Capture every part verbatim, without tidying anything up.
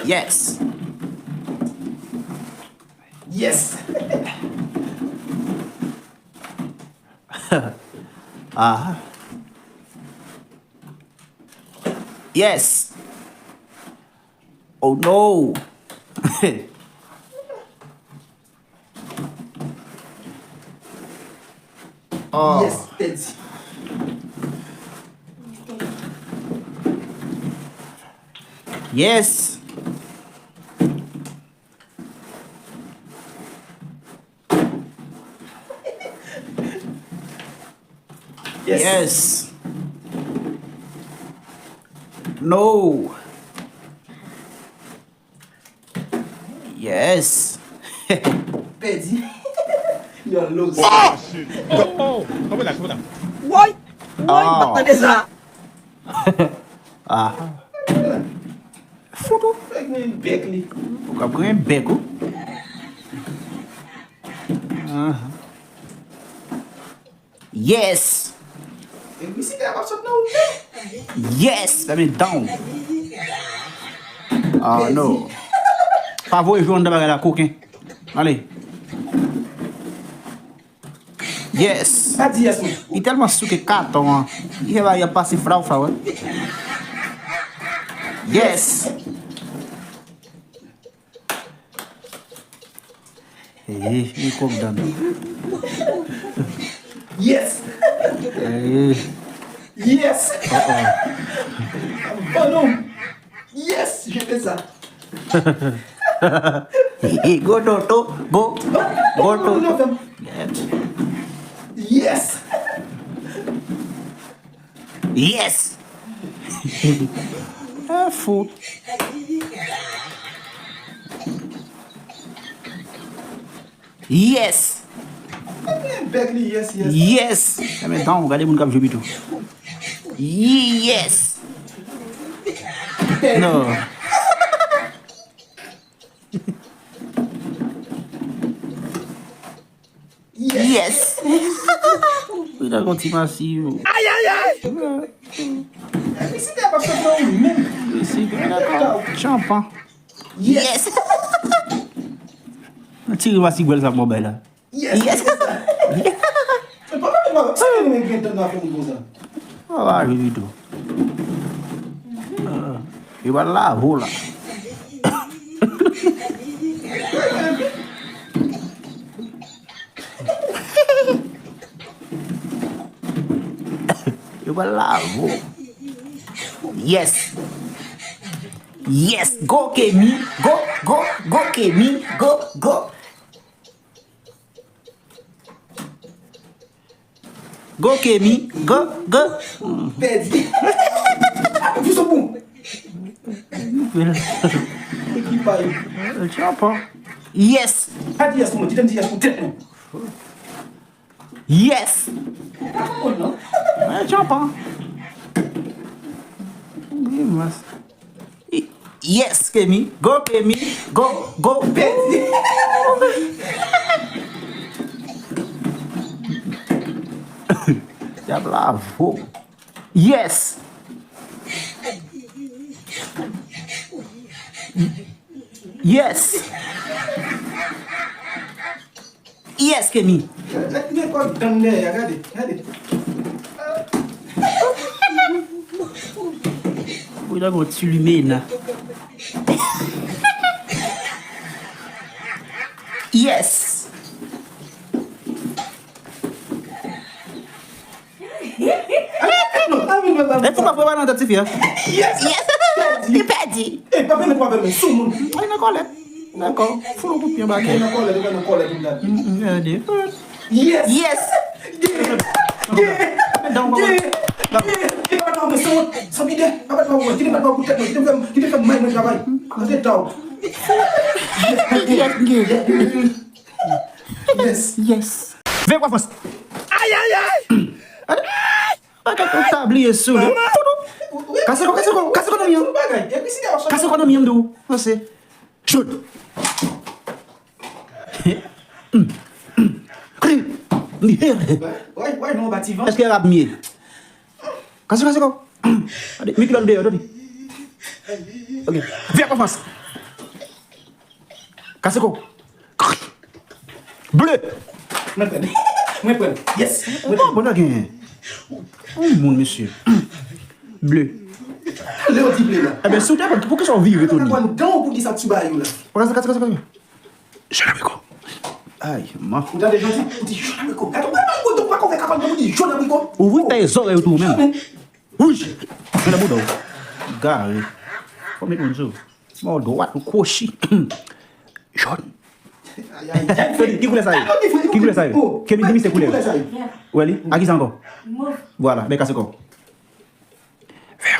Yes. Yes. Ah. Yes. Oh no. Oh. Yes, pèdi. Yes. Yes. No. Yes. Pèdi. Yo, lose. Oh, shit. Oh, oh, oh, relax, relax. Woy! Woy, ah. M pa tande sa. Ah. Fout ou. Fèk gen bèk li. Ou ka pran bèk ou. Ah. Yes. Epi si te ap sot nan wout la. Yes, fèmen dan w. Oh no. Pa voye jwe anndan bagay la, koken. Ale. Yes. Pa di yes, non. Li tèlman souke katon an. Li fè bagay ap pase fraw fraw, wi. Yes. Eh, eh, kòk dan. Yes. Eh. Yes. Oh, oh. Oh non. Yes, je fais ça. Go Toto, go. Go Toto. Yes. Yes. Ah, fou. Yes. Bèk li, yes, yes. Yes. Fèmen dan w, gade moun k ap jwe pito. Yes. No. Yes. Wi, la gon ti masiv. Ay, ay, ay. Isi te ap sot nan ou menm. Isi, dakò. Tchanpan. Yes. Tire masiv gwèl sa mwen bay la. Yes. Yes. Papa, papa, sa ki nou gen tan nan fè moun konsa? Papa, jwe pito. Ah, e pa lavo la. Yo pral lave w. Yes. Yes. Go, Kemi. Go, go, go, Kemi. Go, go. Go, Kemi. Go, go. Pèdi. Fous ou bon. Ekip pa yo. Tchanpan. Yes. Pa di yes pou mwen, di m di yes pou tèt mwen. Yes. Pa konprann non. Mwen tchanpan. Wi, mas. Yes, Kemi. Go, Kemi. Go, go. Pèdi. Diab la vo. Yes. Yes. Yes, Kemi. Gade, gade, gade, gade. Wi, la gon ti limena. Yes. E fou pa fè pa nan tèt tifi a. Yes. Yes. Li pèdi. E pa pèmèt w avè men sou moun. Ay nan kòlèt. Dakò. Fout yon kout pye anba kè. Nan kòlèt, nan kòlèt, nan kòlèt. Gade. Yes. Yes. Gen. Gen. Gen. Gen. E pa nan men sou moun. San pidè. Pa bat pa wè. Kite bat pa kout tèt mwen. Kite fè m, kite fè m may mwen travay. Kote ta w. Yes. Gen. Yes. Yes. Veye kwafans. Ay, ay, ay. Ay, ay, ay, tabliye sou li. Kase kò, kase kò, kase kò nan mi an. Kase kò nan mi an, di w. Panse. Shoot. Èske rap m ye? Kase kò, kase kò. Gade, met kilòt deyò, tande. Ok. Veye kwafans. Kase kò w. Ble. Mwen pran. Mwen pran. Yes. Mwen pran. Bon, bon, genyen. Yon moun, mesye. Ble. Lè w di ble la. Ebyen, si w te pran, poukisa w vire, Tony? Ou pran dan w pou di sa ti ba yo la. Kase, kase, kase, kase. Jòn abriko. Ay, man. Ou tande, Jòn, ou di jòn abriko. Gade, ou pa konn, ou pa konn fè kapab, ou di jòn abriko. Ouvri fèy zòrèy ou tou, menm. Wouj. Mwen nan bouda w. Gare. Fò met moun sou. Mò dwat ou kwochi. Jòn. Ay, ay, ay. Ki koulè sa ye? Ki koulè sa ye? Kemi di misye koulè. Ou wè li? A ki sa ankò? Vwala, men kase kò. Vè.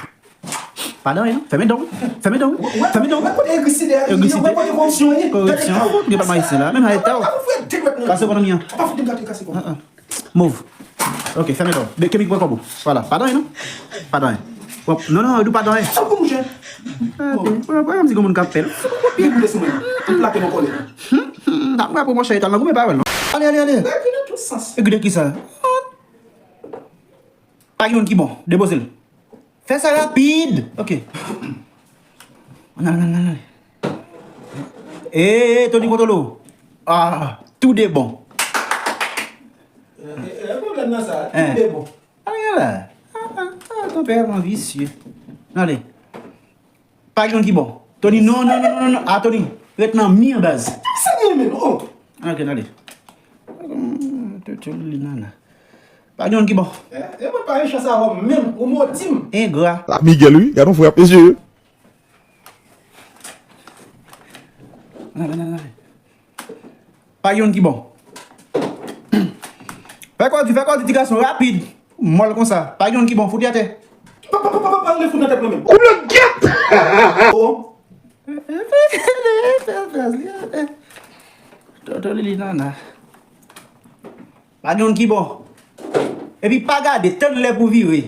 Pa dan, non? Fèmen dan w. Fèmen dan w. Fèmen dan w. Kote egri si dèyè? Egri si dèyè. Koreksyon. Koreksyon. Gen pa mayisyen la. Menm ayeta w. Kase ekonomi an. Move. Ok, fèmen dan w. Kemi pran kòb ou. Vwala. Pa dan, non? Pa dan. Non, non, nou pa dan. Sa pou mouche. Wè, wè, m di gen moun k ap pèl. Dekoule sou mwen. M plake nan kòlè. Sa m frape w, monchè, etan nan goumen pa wè l, non. Ale, ale, ale. Egri nan tout sans. Egri de kisa? Pa gen youn ki bon. Depoze l. Fè sa rapid. Ok. Ann ale, ann ale, ann ale. E, e, Tony kontwole w. Ah, tou de bon. E, e, e, pwoblèm nan sa, tou de bon. Ale la. Ah, ah, ah, tonpè, man visye. Ann ale. Pa gen youn ki bon. Tony, non, non, non, non, non. Ah, Tony, ret nan mi an baz. Sa gen menm, oh. Ok, ann ale. Tony, li nana. Pa gen youn ki bon. E, e mwen pa gen chans avè w menm, ou modi m. Engra. La Miguel, wi. Gade yon frap, mesye. Ann ale, ann ale, ann ale. Pa gen youn ki bon. Fè kò di, fè kò di, ti gason, rapid. Mòl konsa. Pa gen youn ki bon, fout li atè. Pa, pa, pa, pa, pa, pa, anlè fout nan tèt mwen menm. Ou blòk gyèt! Oh. Tonton Lili nana. Pa gen youn ki bon. Epi pa gade, tann lè pou vire.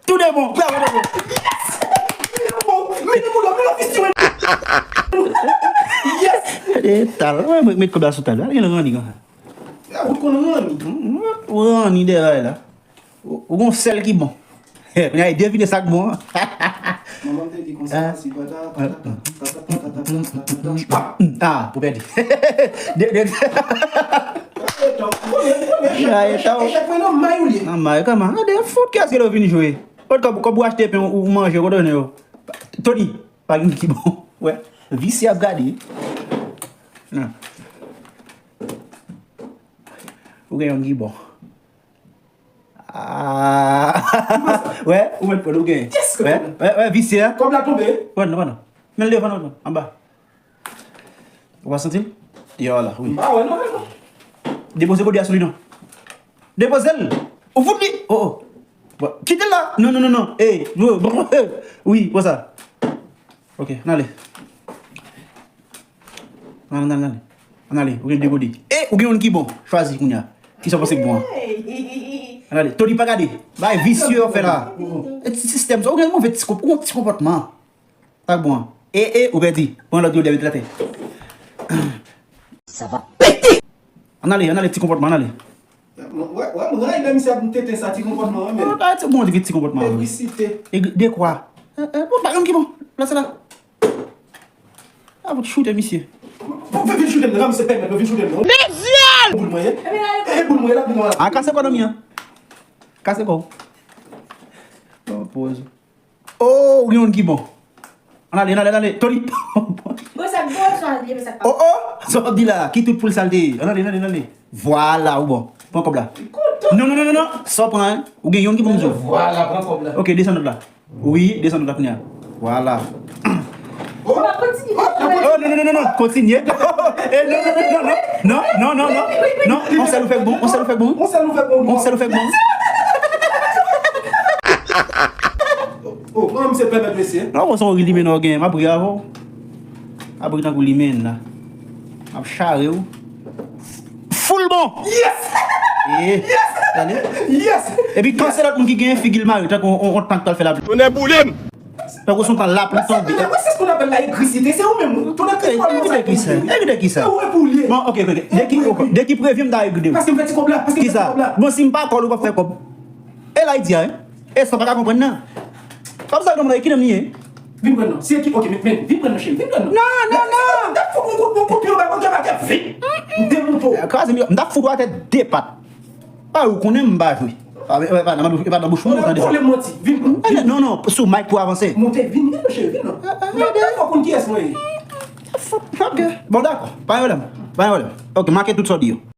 Tou de bon. Bravo, bravo. Yes! Bon, men nou mouda, men la fistire. Yes! Gade, tal. Wè, met, met kòb la sou tal. Gade, gen ranni konsa. Ou konn ranni. Ou ranni dèyè la. Ou, ou gon sèl ki bon. Kounye a, devine sa k bon an. Manman m te di konsa, si pata, pata, pata, pata, pata, pata, pata, pata. Ah, pou pèdi. De, de. Ay, ta w. Echèk mwen nan may ou li ye. Nan may, kòman? Gade, fout, kiyès ki lè w vin jwe? Kot kòb, kòb ou achte pen, ou, ou manje, kote w ne yo? Tony, pa gen ki bon. Wè, visye ap gade. Nan. Ou gen yon ki bon. Ah. Wè, ou mèt pran, ou gen. Yes, wè, wè, wè, visye a. Kòb la tonbe. Pran non, pran non. Men l devan non, anba. Ou pa santi l? Yo la, wi. M pa wè non, non. Depoze kòb la sou li non. Depoze l. Ou fout li. Oh, oh. Bon, kite l la. Non, non, non, non. Eh, wi, konsa. Ok, ann ale. Ann ale, ann ale. Ann ale, ou gen de gode. E, ou gen youn ki bon. Chwazi kounye a. Kisa w panse k bon an? Ann ale. Tony pa gade. Bay visye w fè la. E ti sistèm sa. Ou gen move ti konp-, ou gen ti konpòtman. Sa k bon an. E, e, ou pèdi. Pran lòt gode a, mete l atè. Sa va pete! Ann ale, ann ale, ti konpòtman, ann ale. Wè, wè, m rayi lè misye ap tenten sa, ti konpòtman an, men. Ou pa ti bon, ti konpòtman an. Egrisite. Egri-, de kwa? Eh, eh, bon, pa gen ki bon. Plase la. A, pou choute misye. Pou vin choute m nan, misye pèmèt mwen vin choute m nan. Mezyèl! Boul mwen ye. E boul mwen ye, l ap vin nan. A, kase kò nan mi an. Kase kò. Bon, poz. Oh, ou gen youn ki bon. Ann ale, ann ale, ann ale. Tony. Bon, sa k bon, sa, li, men sa k pa. Oh, oh, sa w ap di la, ki tout poul sa l te ye. Ann ale, ann ale, ann ale. Vwala, ou bon. Pran kòb la. Non, non, non, non, non. Sa w pran, hein? Ou gen youn ki bon, m di w. Vwala, pran kòb la. Ok, desann lòt la. Wi, desann lòt la kounye a. Vwala. Oh, non, non, non, non, non. Kontinye. Eh, non, non, non, non, non. Non, non, non, non. Non, on sèl ou fè k bon, on sèl ou fè k bon. On sèl ou fè k bon. On sèl ou fè k bon. Oh, mwen, misye pèmèt mesye. Non, bon, se yon ri limen w gen, m ap ri avè w. Ap ri tankou limen la. M ap chare w. Full bon! Yes! Eh, yes! Tande? Yes! Epi kan se lòt moun ki genyen figi l mare, tankou on, on, on tank pral fè lapli. Tonnè boule m! Tankou se yon tan lapli tonbe. Wè, se ce qu'on appelle la égrisité. Se ou menm, wi. Tonnè kri fò. Egri de kisa? Egri de kisa? Se ou menm pou li. Bon, ok, ok, ok. De ki, de ki prevyen m ta egri de ou? Paske m fè ti kòb la, paske m fè ti kòb la. Bon, si m pa kòl ou p ap fè kòb. E la, i di a, hein? E sa w pa ka konprann nan. Kòb sa, granmoun, ki nan m li ye? Vin pran non. Si e ki, ok, men, men, vin pran non, cheri, vin pran non. Non, non, non. Dat fout ou Kout pou kout yon bagay, yon bagay vit. M demonte w. Kraze m yo. M t ap fout ou atè de pat. Pa ou konnen m pa jwe. E pa nan bouch mwen ou tande sa. Kole manti. Vin pran. Non, non, sou mic pou avanse. Monte, vin, vin, cheri, vin non. Mwen pa konn kiyès mwen ye. Ok. Bon, dakò. Pa yon pwoblèm. Pa yon pwoblèm. Ok, make tout sa w di yo.